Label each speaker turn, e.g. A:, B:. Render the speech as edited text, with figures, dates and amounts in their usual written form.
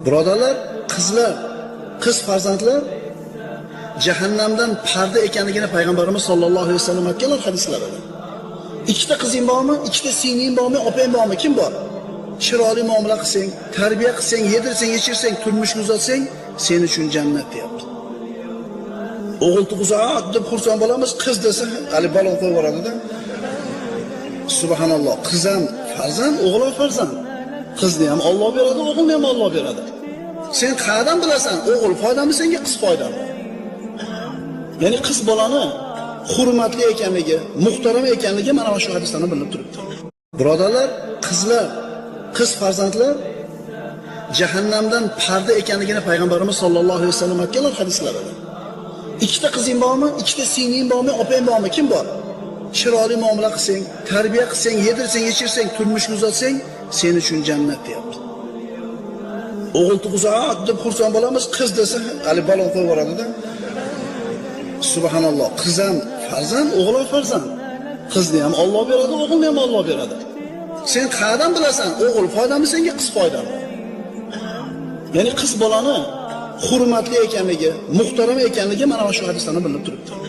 A: Birodarlar, qizlar, qiz farzandlar jahannamdan parda ekanligini payg'ambarimiz sollallohu alayhi vasallam aytganlar hadislarida. Ikkita qizing bormi, ikkita singling bormi, opang bormi, kim bor? Chiroyli muomala qilsang, tarbiya qilsang, yedirsang, ichirsang, turmushga uzatsang, sen uchun jannat deyapti. O'g'il tug'sa deb xursand bo'lamiz, qiz desa hali balon qo'yib yuboradi-da. Subhanalloh, qiz ham farzand, o'g'il ham farzand. Qizni ham Alloh beradi, o'g'ilni ham Alloh beradi. Sen qayerdan bilasan, o'g'il foydami senga, qiz foydami? Ya'ni qiz bolani hurmatli ekanligi, muhtaram ekanligi mana shu hadisdan bilinib turibdi. Birodarlar, qizlar, qiz farzandlar jahannamdan parda ekanligini payg'ambarimiz sollallohu alayhi vasallam aytganlar hadislarida. Ikkita qizing bormi, ikkita singling bormi, opang bormi, kim bor? Chiroyli muomala qilsang, tarbiya qilsang, yedirsang, ichirsang, turmushga uzatsang, sen uchun jannat deyapti. O'g'il tug'sa deb xursand bo'lamiz, qiz desa hali balon qo'yib yuboradi-da. Subhanalloh, qiz ham farzand, o'g'il ham farzand. Qizni ham Alloh beradi, o'g'ilni ham Alloh beradi. Sen qayerdan bilasan, o'g'il foydami senga, qiz foydami? Ya'ni qiz bolani hurmatli ekanligi, muhtaram ekanligi mana shu hadisdan bilinib turibdi.